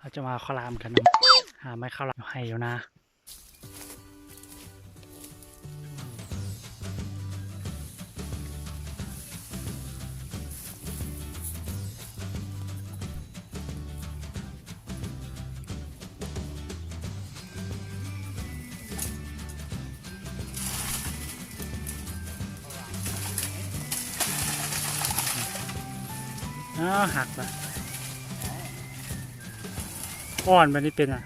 ເຮົາຈະມາເຂົ້າລາມກັນເນາະ ຫາໄມ້ເຂົ້າລາມຢູ່ໄຮ່ຢູ່ນາ. ອ້າວ ຫັກລະ ອ່ອນບາດນີ້ເປັນຫຍັງ?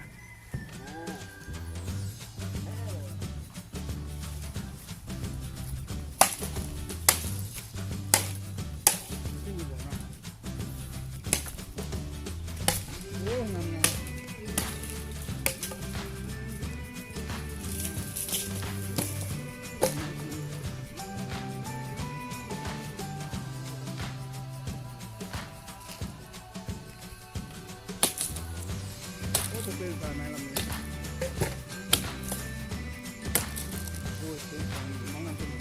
ໂອ້ ຕົວເປັນປາໄມ້ລຳນີ້ ໂອ້ຍ ເປັນປາໄມ້ລຳນີ້.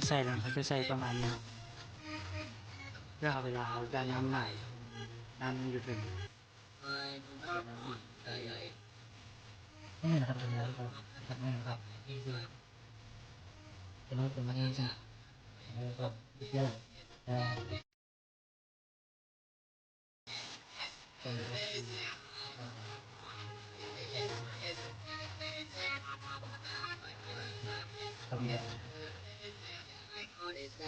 ໃສ່ແລ້ວ ໃສ່ປະມານນີ້ ເພື່ອເວລາເຮົາຈະນຳຫຼາຍ ນ້ຳມັນຢູ່ເທິງ. ນີ້ນະຄັບ ເປັນແນວນີ້ຄັບ ເປັນແນວນີ້ຄັບ ເປັນແນວນີ້ ເປັນແນວນີ້ ເປັນແນວນີ້ ເປັນແນວນີ້ ເປັນແນວນີ້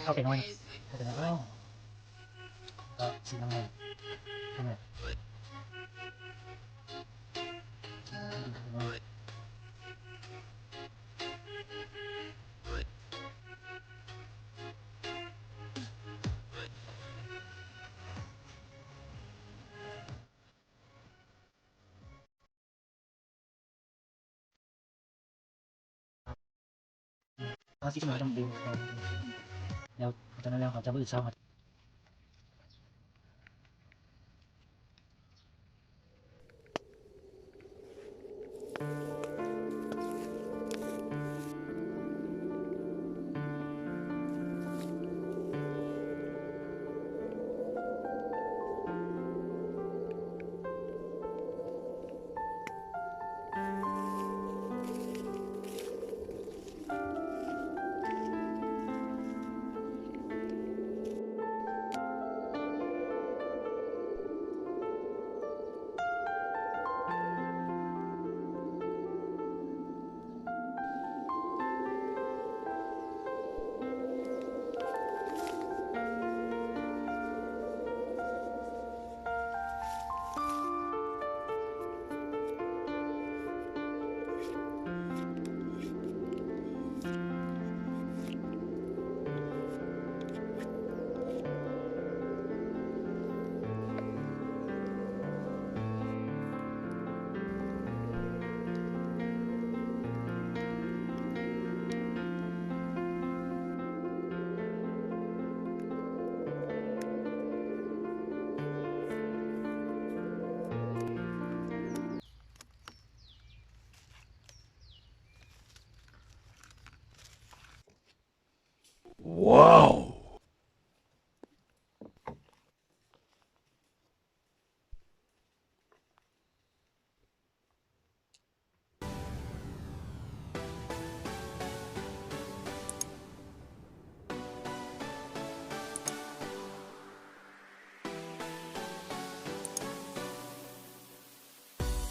ເຂົ້າໄປໜ້ອຍ ເຂົ້າໄປໜ້ອຍ ກໍສີນ້ຳເງິນ ນ້ຳເງິນ. ເຮົາຊິເສນອໃຫ້ທ່ານເບິ່ງ ແລ້ວຈາກນັ້ນແລ້ວເຮົາຈະມື້ເຊົ້າ